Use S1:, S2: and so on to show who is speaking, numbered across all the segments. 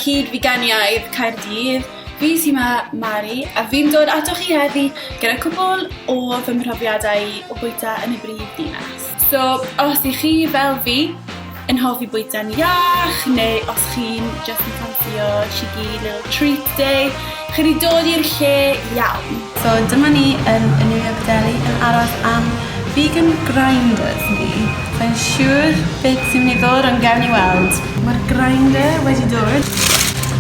S1: cyd-figaniaid Caerdydd, fi sy 'ma, Mari, a fi'n dod atoch chi heddi gyda cwpl o fy mhrofiadau i o bwyta yn y brif ddinas. So, os 'y chi fel fi, yn hoffi bwyta'n iach, neu os chi'n jyst yn ffansio cheeky little treat day, chi 'di dod i'r lle iawn. So, dyma ni yn y New York Deli yn aros am vegan grinders ni. Sai'n siŵr beth sy'n mynd i ddod ond gewn ni weld. Mae'r grinder wedi dod.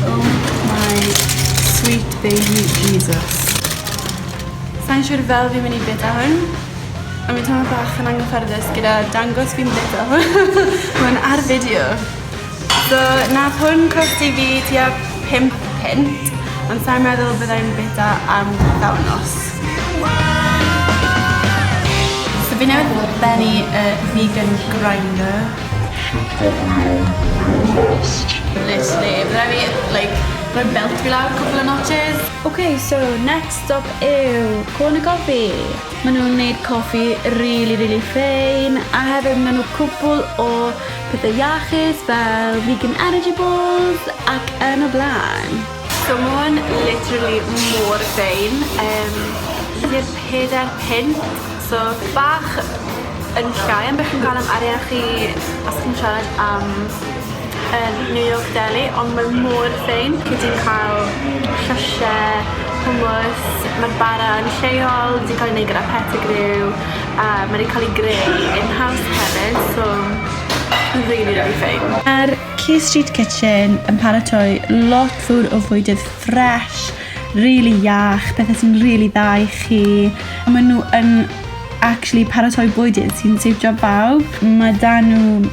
S1: Oh my sweet baby Jesus. Sai'n siŵr fel fi'n mynd i bita hwn. Ond fi'n teimlo bach yn anghyffyrddus gyda dangos fi'n bita hwn. Hwn ar fideo. So nath hwn costi fi tua 5 punt, ond sai'n meddwl byddai'n bita am pythefnos. So fi newydd bennu y vegan grinder. Literally, bydd raid fi like rhoi belt fi lawr cwpl o notches. Ok, so next stop yw Corner Coffee. Maen nhw'n wneud coffi rili rili ffein a hefyd maen nhw cwpl o pethau iachus fel vegan energy balls ac yn y blaen. So ma' hwn literally mor ffein. Yym tua pedair punt so bach yn llai am be' chi'n cael am arian chi os chi'n siarad am yr New York Deli ond mae mor ffein. Chi 'di cael llysie, hummus, ma'r bara yn lleol, 'di cael ei neud gyda Pettigrew a ma' 'di cael ei greu in-house hefyd so rili rili ffein. Ma'r Quay Street Kitchen yn paratoi lot fowr o fwydydd ffres, rili iach, pethe sy'n rili dda i chi a ma' nhw yn actually paratoi bwydydd sy'n siwtio bawb. Ma' 'da nhw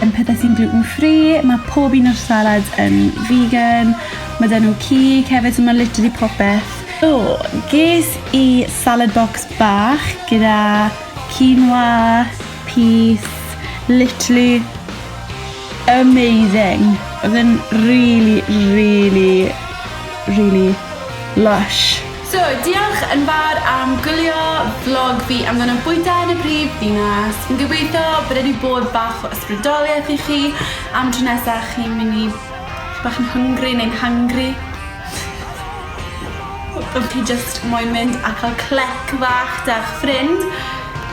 S1: yn pethau sy'n gluten free, mae pob un o'r salads yn vegan, mae 'da nhw cig hefyd, so mae literally popeth. So, ges i salad box bach gyda quinoa, pys, literally amazing. Oedd e'n really, really, really lush. So, diolch yn fawr am gwylio vlog fi amdano bwyta yn y brif ddinas. Fi'n gobeithio bod e wedi bod bach o ysbrydoliaeth i chi am tro nesa chi'n mynd i bach yn hungry neu'n hangry. Os chi jyst moyn mynd a cael clec fach 'da'ch ffrind,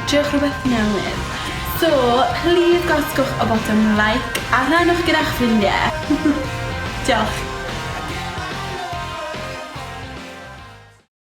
S1: triwch rhywbeth newydd. So, plîs gwasgwch y botwm like a rhannwch gyda'ch ffrindiau. Diolch.